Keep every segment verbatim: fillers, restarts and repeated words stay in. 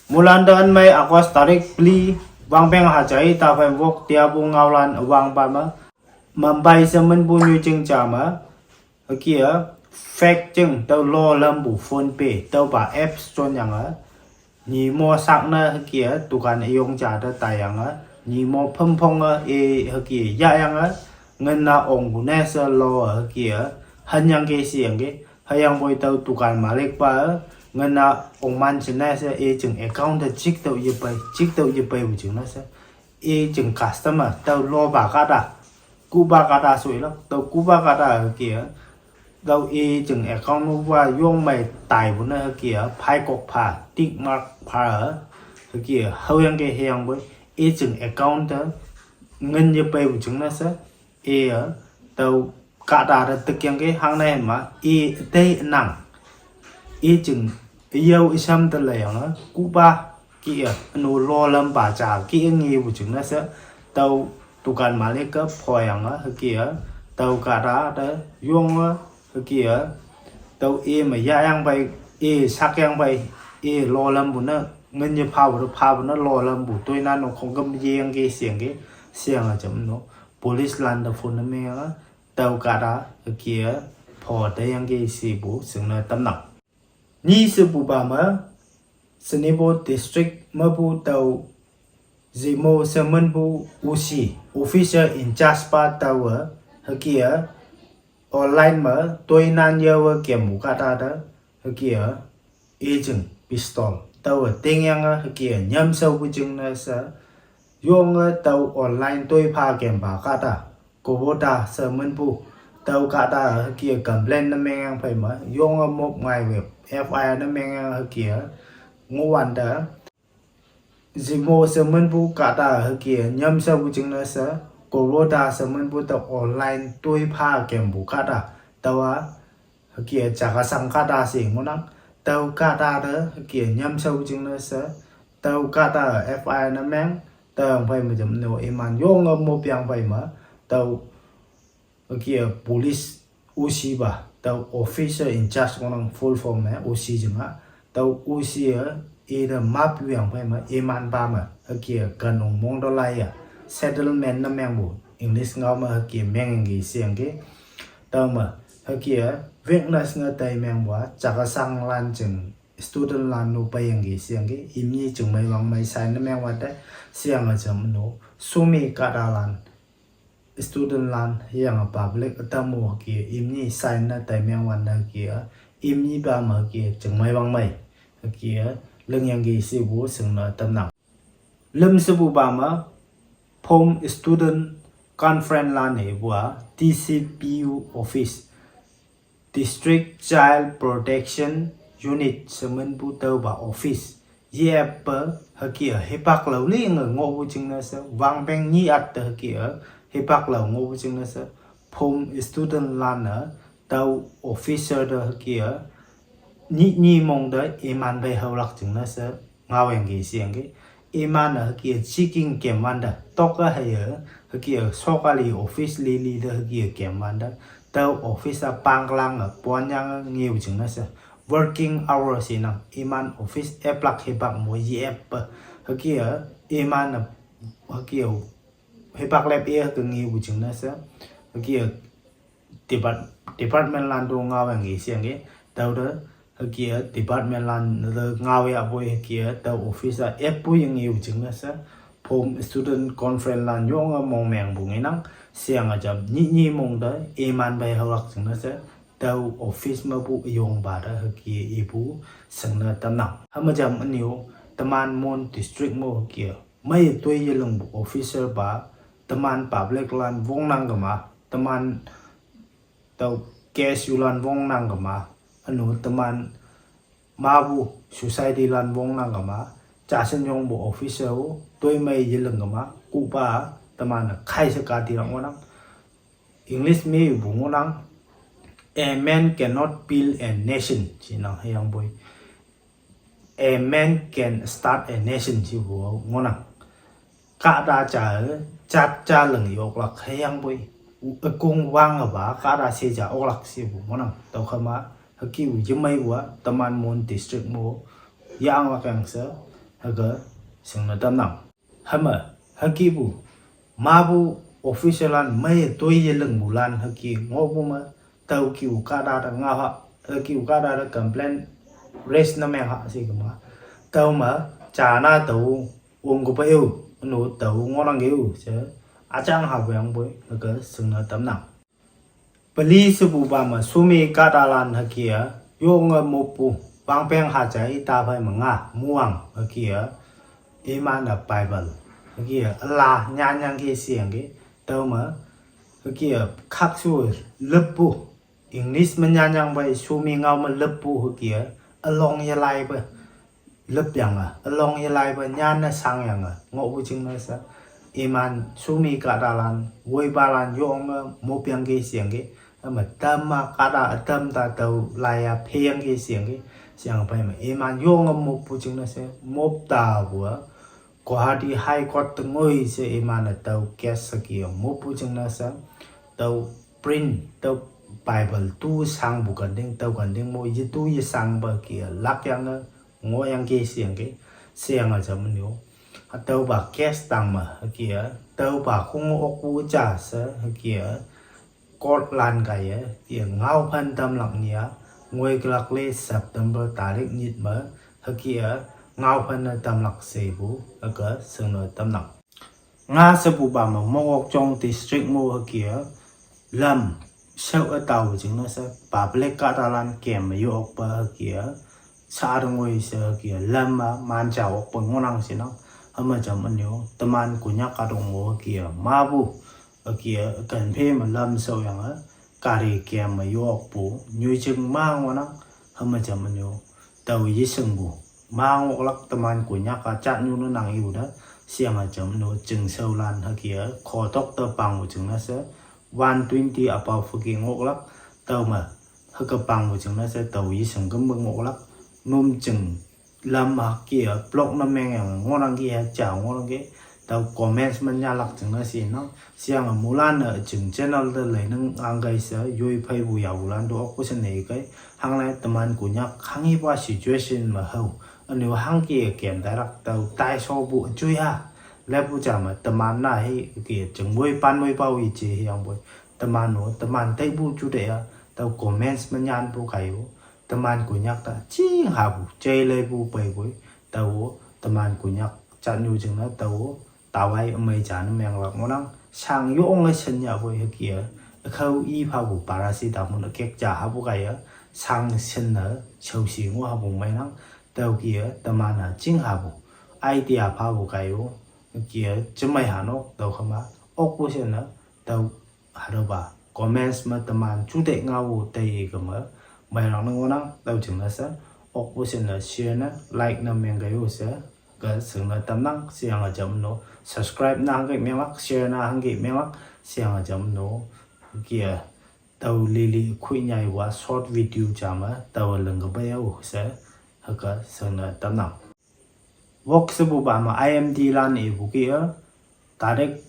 Mulan da anmei August tarik pli, wangpeng hajai, taphai wok, tiapu ngaolan awangpa me, Mumbai se minpu nyujing ja me, hüke a, fake jing, tüo lo lampu PhonePe, tüopa apps jonyange, nyi mo sakne hüke a, dukan üyong ja te taiyange, nyi mo phümphonge, e hüke yahyange, ngin-a ongpu ne she lo hüke a, hanyangki sheyangki, hüyangpoi tüo dukan malikpa, ngin-a ongman jingne she e jing account te jiktüoh yepei, jiktüoh yepeipu jingne she, e jing customer, tüo lopa kahta, kuhpa kahta shoilak, tüo kuhpa kahta hüke a, tüo e jing account mepu a yong mei taipu ne hüke a, phaikok pha, tick mark pha, hüke a, haoyangki hüyangpoi, e jing account te, ngin yepeipu jingne she, e a, tüo kahta te tikyangki hangne ma, e tei nang. E jing, yao isham te leyange, kuhpa, kih-e, ünu lo lampa ja, kih-e ngepu jingne she, tüo dukan malik-e phoyange, hüke a, tüo kahta te, yonge, hüke a, tüo e me yahyangpei, e sakyangpei, e lo lampu ne, ngin yephapu te phapu ne lo lampu, toinan no khongküm yeyangki sheyangki, sheyange jam no, police lan te phone ne menge, tüo kahta, hüke a, pho teyangki shepu, shingne tamnang. Nyi shepupa me, Sonibor district mepu tüo, Zemo she minpu O C, officer in charge pa taowe, hüke a, online me, toinan yawe kempu kahta te, hüke a, e jing pistol, taowe tingyange hüke a, nyamshaopu jingne she, yonge tüo online toipha kempa kahta, Kubota she minpu, tüo kahta hüke a complaint ne mengyang phei me, yonge mop ngaiwe, F I R ne mengyang hüke a, ngohwante, Zemo she minpu kahta hüke a, nyamshaopu jingne she, Kubota she minpu tüo online toipha kempu kahta, taowa, hüke a jakasang kahta she ngohnang, tüo kahta te hüke a nyamshaopu jingne she, tüo kahta F I R ne meng, tüoyang phei me jam no iman yonge mopyang phei me, tüo hüke a police O C pa, tüo officer in charge ngohnang full form me O C jinga, tüo O C a, ite map yuyang phei me, imanpa me, hüke a kanong mong to lai ya, settlement ne mengpu, English ngao me hüke mengyangki sheyangki, tüo me, hüke a, witness ne tai mengpu a, jakasang lan jing, student lan no peiyangki sheyangki, imni jingmei wangmei sign ne mengwante, sheyange jam no, sumi kahtalan, student lan, hüyange public ütam-o hüke, imni sign ne tai mengwante hüke a, imnipa me hüke, jingmei wangmei, hüke a, lingyangki shepu shingne tamnang. Lüm shepupa me, Phom Student Conference lan-e ipu a, D C P U office, District Child Protection Unit she minpu taopa office, yeppe hüke a hipak lao linge ngohpu jingne she, wangpeng nyi at te hüke a hipak lao ngohpu jingne she, Phom student lan-e, tüo officer te hüke a, nyih nyi mong te iman phei haolak jingne she, ngaoyangki sheyangki. Iman-e hüke a checking kemwante, tok a hüke a, hüke a sokali office lili te hüke a kemwante, tüo office a pangklange ponyange ngeu jingne she, working hour she nang, iman office eplak hipak mo yeppe, hüke a, iman-e, hüke a, hipak lep e hüke ngeu jingne she, hüke a, depart-, department lan to ngaoyangki sheyangki, tüote, hüke a, department lan te ngaoyapoi hüke a, tüo office a eppu yengyu jingne she, Phom Student Conference lan yonge mongmengpu ngenang, sheyange jam nyih nyi mong te, iman phei haolak jingne she, tüo office mepu üyongpa te hüke ipu shingne tamnang. Hüme jam ünyu, teman Mon district mo hüke a, mei toi yelingpu officer pa, teman public lan wongnang kema, teman tüo K S U lan wongnang kema, ünu teman mapu society lan wongnang kema, jashin yongpu officer-o, toimei yeling kema, kuhpa, teman-e khai she kati lang ngohnang. English mepu ngohnang, A man cannot build a nation, shinang hüyangpoi. A man can start a nation shepu ngohnang. Kahta ja-e, jat ja ling yoklak hüyangpoi. Ükong wangepa, kahta she ja oklak shepu ngohnang. Tüokhama, hüke-o yemeipu a, teman Mon district mo, yanglak yang she, Hüke shingne tamnang. Hüme, hükepu, mapu official lan meiye toi yelingpu lan hüke ngohpu me, tüo kih-u kahta te ngao ha, hüke-u kahta te complain raise ne meng ha she kema. Tüome, jana tao, wongkepe-o, üno tao ngohnang ke-o she, üjang hapu yangpoi hüke shingne tamnang. Peli shepupa me Sumi kahtalan hüke-a, yonge moppu, wangpeng haja ita phei me nga, muang hüke-a, iman-e Bible hüke-a üla nyanyangki sheyangki, tüome hüke-a khakshu lüppu, English me nyanyang pei Sumi ngao me lüppu hüke-a, ülong yelaipe lüpyange, ülong yelaipe nyanne shangyange ngohpu jingne she, iman Sumi kahtalan woipalan yonge mopyangki sheyangki, üme tamme kahta ütam ta tao laiya pheyangki sheyangki, sheyange phei me iman yonge moppu jingne she mop tapu-a, Guwahati High Court te ngoi she iman-e tüo case hüke-a moppu jingne she, tüo print, tüo Bible tu shangpu kenting, tao kenting mo yetu yeshangpe hüke-a lakyange ngohyangki sheyangki, sheyange jamnyu. Hatüopa case tang me hüke-a, tüopa khong okpu ja she hüke-a, court lan kaiye, hüke-a ngaophen tamlak nyih-a, ngoikülak le September tarik nyit me, hüke-a, ngaophen-e tamlak shepu, hüke shingne tamnang. Nga shepupa me Mokokchung district mo hüke-a, lam, shao ütao jingne she, public kahtalan kem me yokpe hüke-a, sha te ngoi she hüke-a, lam-a, man ja okpe ngohnang shenang, hüme jamnyu, teman Konyak kahtok mo hüke-a, mapu, hüke-a, ken phe me lam shaoyange, gari kem me yokpu, nyoijing ma ngohnang, hüme jamnyu, tao yeshingpu, ma ngohlak teman Konyak-a jatnyu ne nang iu te, sheyange jamnyu, chingshaolan hüke-a, khotok te pangpu jingne she, one twenty above hüke ngohlak, tüome, hüke pangpu jingne she tao yeshing kümpe ngohlak, num ching lam hüke-a, block ne mengyange ngohnangki ha ja ngohnangki, tao comments me nyahlak jingne she nang, sheyange moilan-e ching channel te leinang angkei she, yoi pheipu yapulan to okpu she ne kei, hangne teman Konyak hanghipa situation me hao, üne-o hangke kem tailak tao taishopu üjoi ha, leppu ja me teman na hüke chingwoi panwoi pao yeje hüyangpoi, teman-o teman teipu jute-a, tüo comments me nyanpu kaiyo, teman Konyak ta ching hapu, jeileipu peipoi, tao-o, teman Konyak jatnyu jingne tao-o, tawai ümei ja ne menglak ngohnang, shang yonge shen yahpoi hüke-a, ükhao i phapu paracetamol ükek ja hapu kaiye, shang shinne, shaoshi ngoh hapu meinang, tüoke-a, teman-a ching hapu, idea phapu kaiyo, hüke-a, jemei hanok, tüo khama, okpu shinne, tüo hatüopa comments me teman jute ngao-o tei keme, meilak ne ngohnang tüo jingne she, okpu shinne share ne like ne mengkei-o she, ke shingne tamnang sheyange jamno, subscribe ne hangke menglak, share ne hangke menglak sheyange jamno, hüke-a, tao lili khoi nyaiwa short video ja me tao lingke pei-o she, hüke shingne tamnang. Wok shepupa me I M D lan ipu kih-a, tarik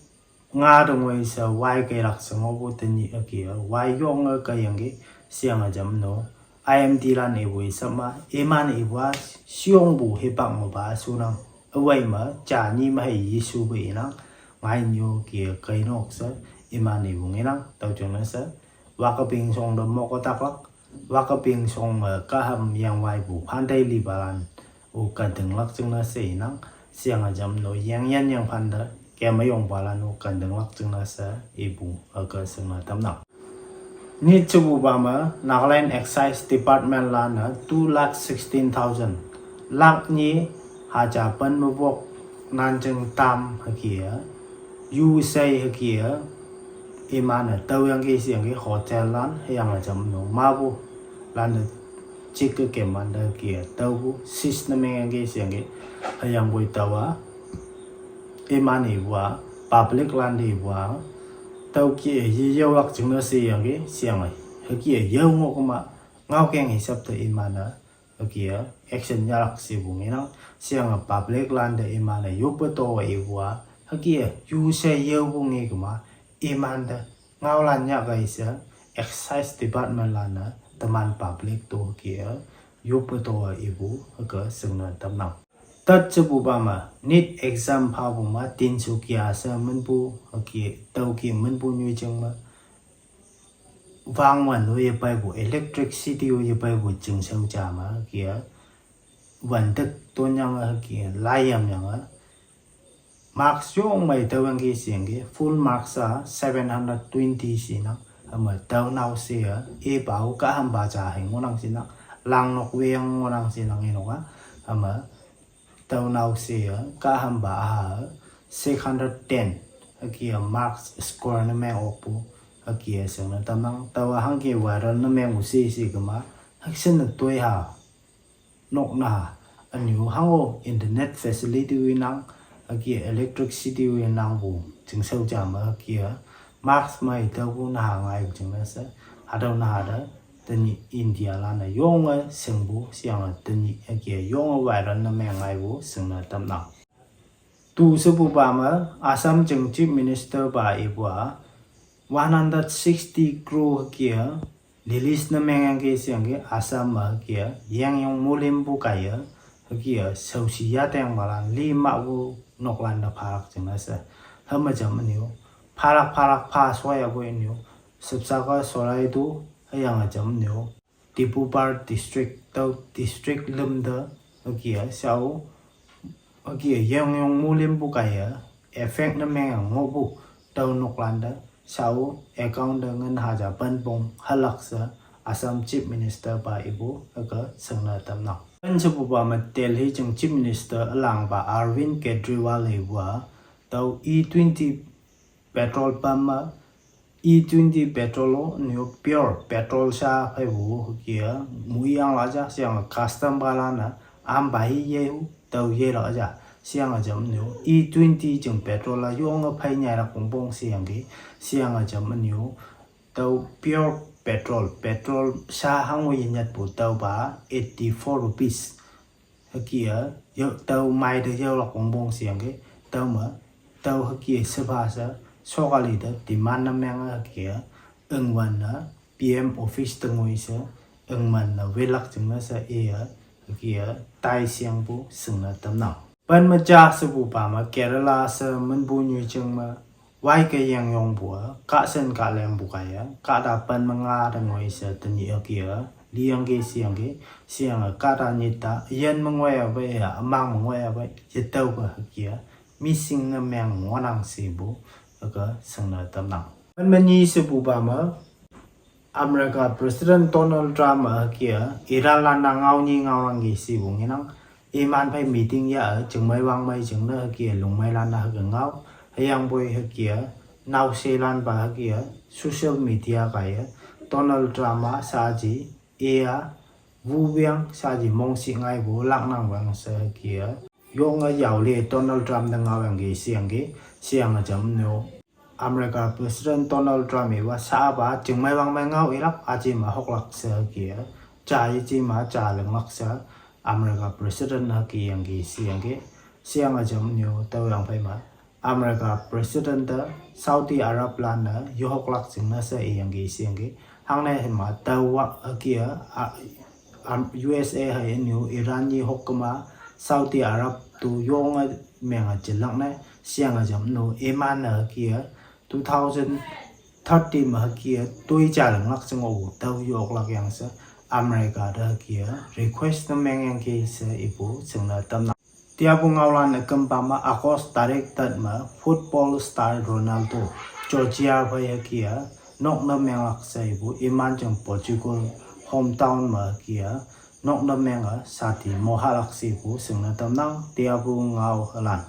nga te ngoi she wai keilak she ngohpu tenyih hüke-a, wai yonge keiyangki, sheyange jamno, I M D lan ipu isap ma, iman ipu-a, sheyongpu hipak mepa shunang, üwei me, ja nyi me hei yeshupu inang, ngainyu ke-a keinok she, iman ipu ngenang, tüo jingne she, Wakaping shong te mok ütaklak, Wakaping shong me kaham yangwaipu phantei lipalan-o kentinglak jingne she inang, sheyange jamno yengyan yengphante, kemeyongpalan-o kentinglak jingne she ipu hüke shingne tamnang. Nyit shepupa me Nagaland Excise Department lan-e two lakh sixteen thousand, lak nyi haja pen mepok nanjing tam hüke-a, yu shei hüke-a, iman-e tüoyangki sheyangki hotel lan hüyange jamno mapu, lante jike kemmante hüke-a tüopu seize ne mengyangki sheyangki, hüyangpoi tüowa, iman ipu-a, public lante ipu-a, tüoke-e yeyaolak jingne sheyangki sheyange, hüke-a yao ngoh kema, ngaokeng isap te iman-e, hüke-a, action yahlak shepu ngenang, sheyange public lante iman-e yoppe to ipu-a, hüke-a, yu she yaopu nge kema, imante, ngaolan yahkei she, Excise Department lan-e, teman public to hüke-a, yoppe to ipu, hüke shingne tamnang. Tat sepupa me, NEET exam phapu me, Tinsukia she minpu, hüke, tüoke minpu nyoijing me, wangwan-o yepeipu, electricity-o yepeipu chingshao ja me, hüke-a, wantek tonyange hüke, laiyamyange, marks yong mei tüoyangki sheyangki, full marks-a seven hundred twenty shinang, hüme tüo nao she-a, ipa-o kahhampa ja hei ngohnang shinang, langnok weng ngohnang shinang inok-a, hüme tüo nao she-a, kahhampa-a, six hundred ten, hüke-a marks score ne meng okpu, hüke-a shingne tamnang, tüo-a hangke viral ne mengpu she she kema, hakshinne toiha, nokna, ünyu hango internet facility winang, hüke electricity winangpu, chingshao ja me hüke-a, marks mei tüopu naha ngaipu jingne she, hatüo naha te, tenyih India lan-e yonge shingpu, sheyange tenyih hüke-a yonge viral ne meng ngaipu shingne tamnang. Tu shepupa me, Assam jing Chief Minister pa ipu-a, one hundred sixty crore hüke-a, release ne mengyangki sheyangki Assam me hüke-a, yengyong molimpu kaiye, hüke-a, shaoshi yatengpalan, li mahpu noklan te phalak jingne she. Hüme jam ünyu, phalak phalak pha shoyapoi ünyu, Sibsagar, Sorai tu, hüyange jam ünyu, Dibrugarh district, tüo district lüm te, hüke-a, shao, hüke-a, yengyong molimpu kaiye, effect ne menge ngohpu, tüo noklan te, shao, account te ngin haja penpong halak she, Assam Chief Minister pa ipu, hüke shingne tamnang. Pen shepupa me Delhi jing Chief Minister ülangpa Arvind Kejriwal ipu-a, tüo E twenty petrol pump me, E twenty petrol-o, ünyu pure petrol sha pheipu hüke-a, muiyang la ja, sheyange custom palan-e, ampa hi ye-u, tüo yelak ja, sheyange jam ünyu, E twenty jing petrol-a yonge phei nyailak pongpong sheyangki, sheyange jam ünyu, tüo pure petrol, petrol sha hango yenyatpu tüopa eighty-four rupees. Hüke-a, yao, tüo mei te yaolak pongpong sheyangki, tüome, tüo hüke shepha she, sokali te demand ne menge hüke-a, üngwan-e, P M office te ngoi she, üngwan-e welak jingne she iye, hüke-a, tai sheyangpu shingne tamnang. Pen me ja shepupa me Kerala she minpu nyoijing me, waike yengyongpu-a, kahshen kahlengpu kaiye, kahta pen me nga te ngoi she tenyih hüke-a, liyangki sheyangki, sheyange kahta nyit ta, üyin me ngoiya pei-a, ümang me ngoiya pei, yetüopa hüke-a, missing ne meng ngohnang shepu, hüke shingne tamnang. Pen me nyi shepupa me, America President Donald Trump-a hüke-a, Iran lan-a ngao nyi ngaoyangki shepu ngenang, iman phei meeting yah-e, chingmei wangmei jingne hüke-a, lungmeilan-a hüke ngao, hüyangpoi hüke-a, naoshelanpa hüke-a, social media kaiye, Donald Trump-a shaji, iya, wuwang shaji mongshih ngaipu laknang wang she hüke-a, yonge yaole Donald Trump te ngaoyangki sheyangki, sheyange jam ünyu, America President Donald Trump iwa shapa chingmei wangmei ngao ilak, aji me hoklak she hüke-a, ja yeji me ja linglak she, America President hüke iyangki sheyangki, sheyange jam ünyu tüoyang phei me, America President te Saudi Arab lan-e yehoklak jingne she iyangki sheyangki, hangne hima tüowa hüke-a, a, am, U S A hei ünyu Iran nyi hok kema, Saudi Arab tu yonge menge jinlak ne, sheyange jam ünyu iman-e hüke-a, two thousand thirty me hüke-a, toi ja linglak she ngohpu tüo yoklak yang she, America te hüke-a, request ne mengyangki she ipu shingne tamnang. Tiapu ngaolan-e kümpa me August tarik tet me football star Ronaldo, Georgia phei hüke-a, nok ne menglak she ipu, iman jing Portugal, hometown me hüke-a, nok ne menge sati mohalak she ipu shingne tamnang, tiapu ngaolan.